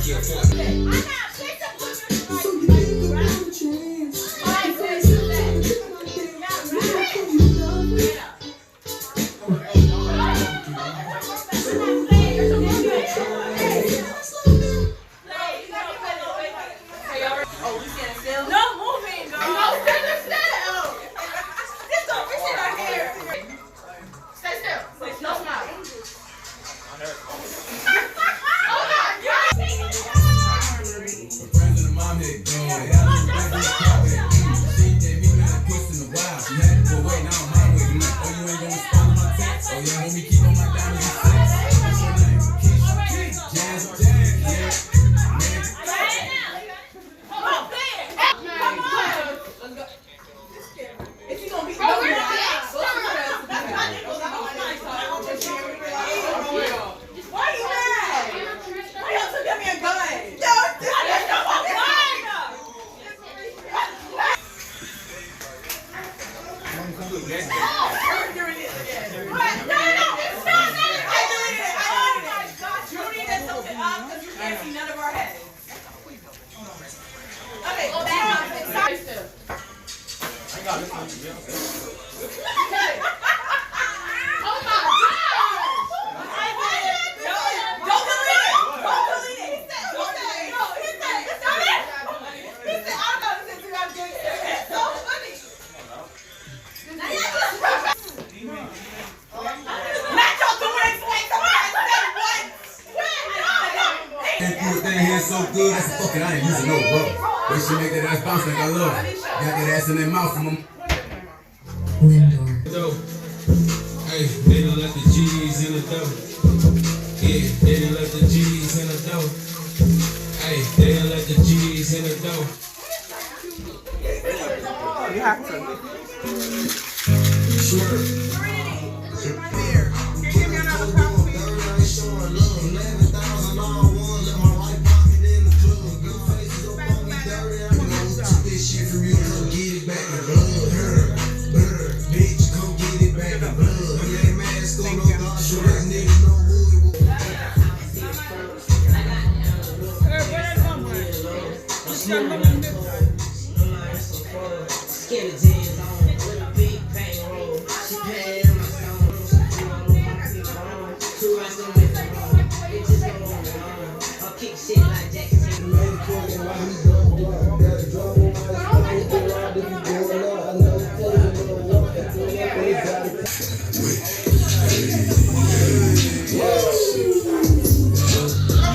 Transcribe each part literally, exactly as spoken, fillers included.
No moving, girl. No, stand up, stand up. Just go, fix it right here. Stay still. No smile. Oh my God. Why you mad? Why y'all took that man gun? Yo, this is so fun. What? No, no, it's not that. I deleted it. I deleted it. You needed something up 'cause you can't see none of our heads. Okay, go back up. Sorry. Oh my God! Don't delete it! Don't delete it! He said, he said, no, he said, stop it! He said, I don't know, this is what I'm doing. It's so funny. Not your doing it, like, somebody said what? And do a thing here so good, I said, fuck it, I ain't using no rubber. But she make that ass bounce like I love her. Got that ass in that mouth from a Lindor. Hey, they done left the G's in the dough. Yeah, they done left the G's in the dough. Hey, they done left the G's in the dough. You have to.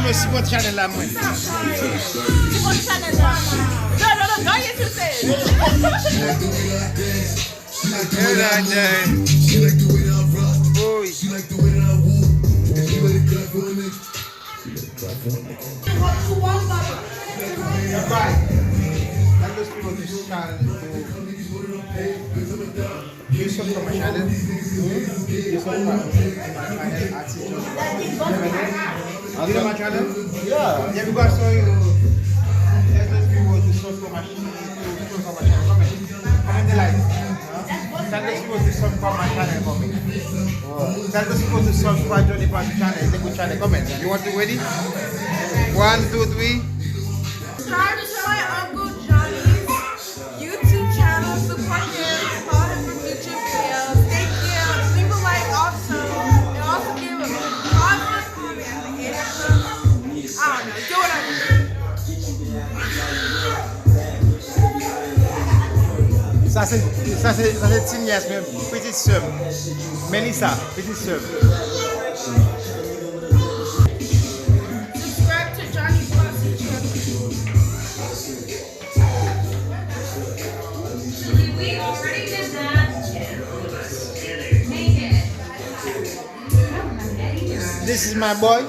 Mwen sipòt chanèl la mwen. Sipòt chanèl la. No, no, no, don't use to say. She like the way that I move. She like the way that I rock. She like the way that I woo. And she ready to clap for a nigga. She ready to clap for a nigga. That's right. That looks people just trying to do. You saw my channel? You saw my, my channel? Artist Joshua. You know my channel? Yeah. Yeah, because I saw you. There's those people who just saw my channel. Comment. Comment the like. Tell those people to subscribe my channel for me. Tell those people to subscribe Johnny Party channel. It's a good channel. Comment. You want to ready? One, two, three. Subscribe to my Uncle Johnny's YouTube channel. Support him. Follow him for future videos. Thank you. Leave a like also. And also give a positive comment at the end of the, I don't know. Do whatever. Sa se, sa se, sa se ti nyès mwen, pitit sè m. Melissa, pitit sè m. Subscribe to Johnny Posse channel. We already did that. Make it. This is my boy.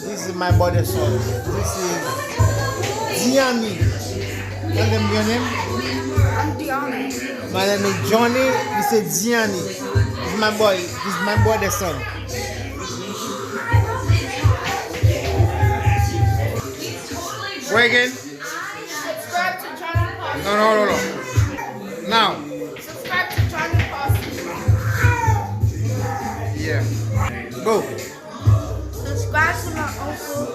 This is my brother son. This is Diani. Tell them your name. I'm Diani. My name is Johnny. This is Diani. This is my boy. This is my brother son. Where again? Subscribe to Johnny Posse. No, no, no, no. Now. Subscribe to Johnny Posse. Yeah. Go. Subscribe to my uncle.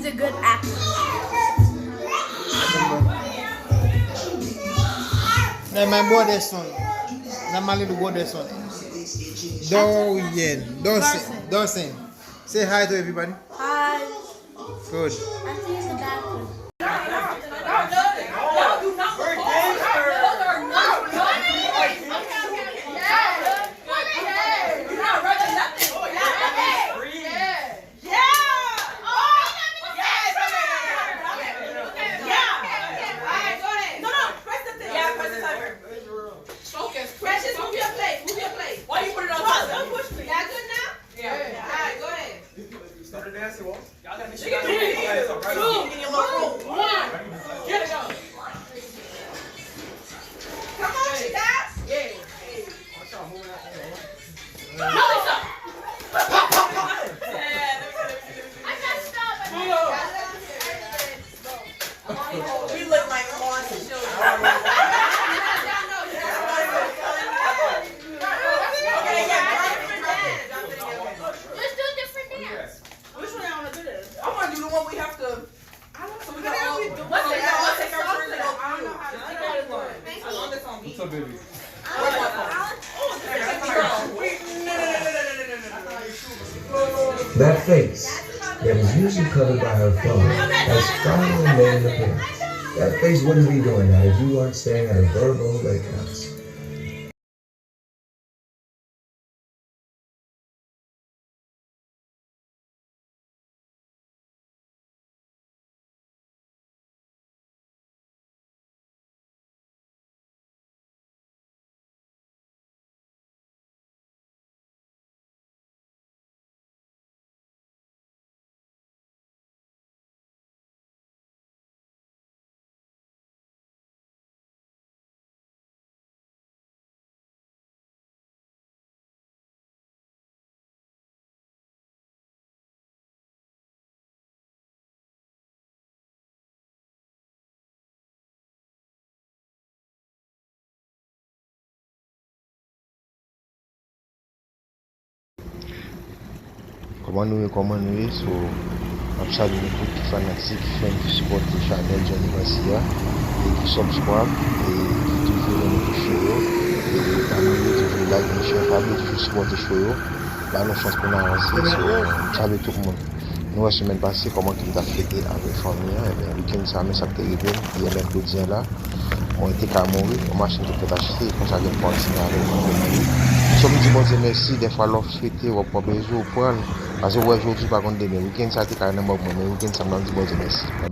He's a good actor. Now my brother son. Now my little brother son. Dorian. Dorson. Dorson. Say hi to everybody. Hi. Good. I see you in the bathroom. Focus. Precious, move your plate. Move your plate. Why you put it on top? Don't push me. Y'all good now? Yeah. All right, go ahead. Start the dance, you won't? Y'all gotta make sure y'all do it. Two, one. Get it going. Come on, you guys. Yeah. Watch y'all moving out there. Melissa! Yeah, let me see, let me see, let me see. I messed up. Hold on. We look like lost children. Let's do a different dance. Which one y'all wanna do this? I wanna do the one we have to. I don't know. So we got all. What's the, what's the, I don't know how to do that one. As long as it's on me. What's up, baby? That face that is usually covered by her phone has finally made an appearance. That face wouldn't be doing that if you weren't staring at a verbal like us. Kòman nou ye, kòman nou ye? So, m ap salye nou tout ki fanatik, ki fan, ki sipòte chanèl Johnny Garcia, e ki subscribe, e ki toujou renmen ti show yo, e pa bliye toujou like and share, pa bliye toujou sipòte show yo, ba nou chans pou n avanse. So, m salye tout moun. Nou wè semèn pase kòman ke m t ap fete avèk fanmi an, ebyen, wikenn sa, men sa k te rive m, yè mèkredi an la, mwen te ka mouri, yon machin te fèt achte, konsa gen pati avèk mwen pou mouri. So, m di Bondye mèsi, dèfwa lè w fete, w ap pran plezi, w pran l, paske w wè jodi pa konn demen. Wikenn sa te ka nan mòg mwen, men wikenn sa m nan di Bondye mèsi. Bye bye.